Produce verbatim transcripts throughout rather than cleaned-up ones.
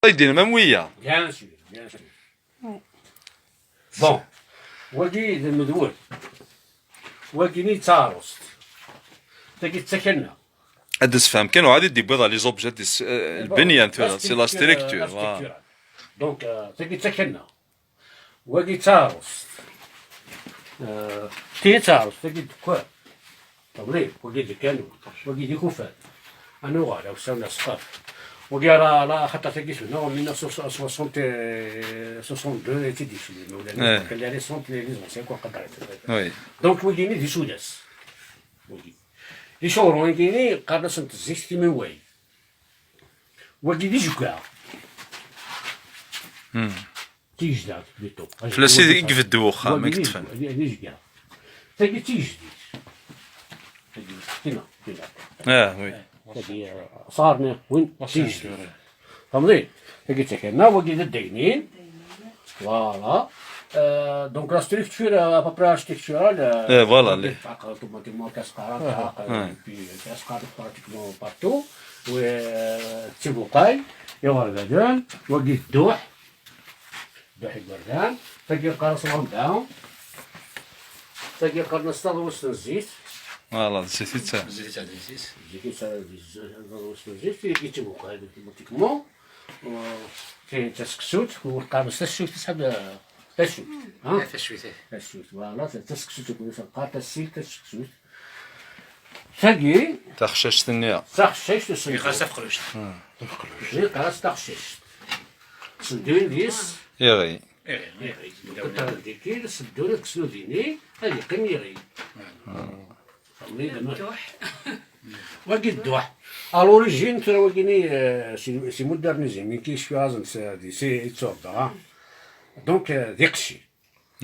Ay d-inem am wiyaḍ. Bien sûr, bien sûr. Bon, wagi d lmedwel. Wagini d taɣrust. Tagi d takanna. Ad d-nessefhem kan, uɛad i d-yewwiḍ ɣer les objets, d is-, eh, lbenya n tura, c'est la structure, voilà. Donc, euh, tagi d takanna. Wagi d taɣrust. Euh, ti d taɣrust, tagi d ddekkan. Tabli, wagi d lkanun, wagi d ikufan. Ad nuɣal, awsaw n aseqqaf. Wagi ara, ara, xaṭer tagi tebna en mille neuf cent soixante, soixante-deux, i tt-id-yecnan, mawlan-, eh, les récentes, les, les anciens, quoi, qadret. Oui. Donc, wagini d isudas. Wagi. Icuɣren-agi-ni, qqaren-asent zik timiway. Wagi d ijeggaɣ. Hmm. Tigejdaɛt, plutôt. Fell-as i, i ibeddu wexxam, wagi i d yeṭṭfen. Ij-, d ijeggaɣ. Tagi d tigejdit. Tagi, tina, tina. Ah, oui. Tagi, eh, ṣarni, win, tigejdit. Tfehmeḍ? Tagi d takanna, wagi d addaynin. Voilà. Euh, donc la structure, euh, à peu près architecturale, euh, eh, voilà, wagi les, tɛeqqel automatiquement, kas qqaren, ah, tɛeqqel, ouais, et puis, euh, kas qqaren pratiquement partout. Oui, euh, d tibuqal, iɣerdaden, wagi d dduḥ. Dduḥ igerdan, tagi qqaren-as lɣemda, tagi qqaren-as taḍwist n zzit. Voilà, d zzit i d ta. Zzit i d zzit. Zzit i d ta, taḍwist n zzit, tagi d tibuqal, automatiquement. Euh, tin d taseksut, qqaren-as taseksut, tesɛa tasut. Ha? Tasut, eh. Tasut, voilà, taseksut, qqaren tasilt taseksut. Tagi. Taxcact-nni. Taxcact, iɣas tafeqluct. Hmm. Tafeqluct. Iɣas taxcact. Seddun deg-s. Iɣi. Iɣi. Iɣi. Dikil, seddun deg snudini, ad yeqqim iɣi. Hmm. Wagi d dduḥ. À l'origine, tura wagini, euh, c'est, c'est modernisé, mais qui je suis, c'est, c'est, c'est, donc, euh, d iqci.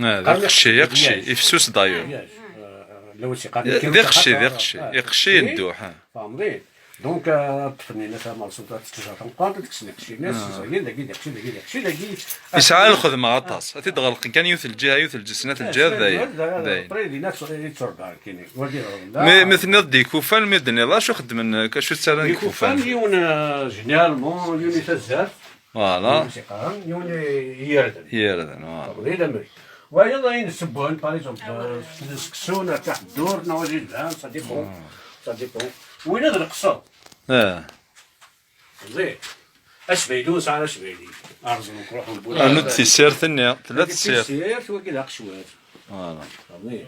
Ah, d iqci, iqci, ifsus d'ailleurs. D iqci, d iqci, iqci n dduḥ, ah. Fehmeḍ? Donc, euh, ṭṭfen-in tama n ṣṣuta, tettejra tameqqrant, ad kksen iqcin-is, ah, ẓẓayen, dagi d iqci, dagi d iqci, dagi. Yesɛa lxedma aṭas. Ad t-id-ɣelqen kan yiwet lǧiha, yiwet lǧiha, yiwet lǧiha, dayen. Dayen. Après, dinna i tt-, i tt-rebɛen kini. Wagi ɣer da. Mais, mais tenniḍ-d ikufan, mi d-tenniḍ, acu xeddmen, acu ttarran ikufan? Ikufan, yiwen, euh, généralement, yiwen i tazzart. Voilà. Yiwen s-iqqaren, yiwen i yirden. Yirden, voilà. Tabḍi d amrik. Wayeḍ ayen ssewwen, par exemple, euh, s seksu, nertaḥ ddurt, neɣ wagi yelhan, ça dépend. Hmm. Ça dépend. Win d leqṣer. Ah. Ẓer. Asbayli ur nesɛi ara asbayli. Arẓen ukruḥ n wul. Rnu-d tisirt-nni, tella tisirt. Tisirt, wagi d aqecwal. Voilà. Tabḍi.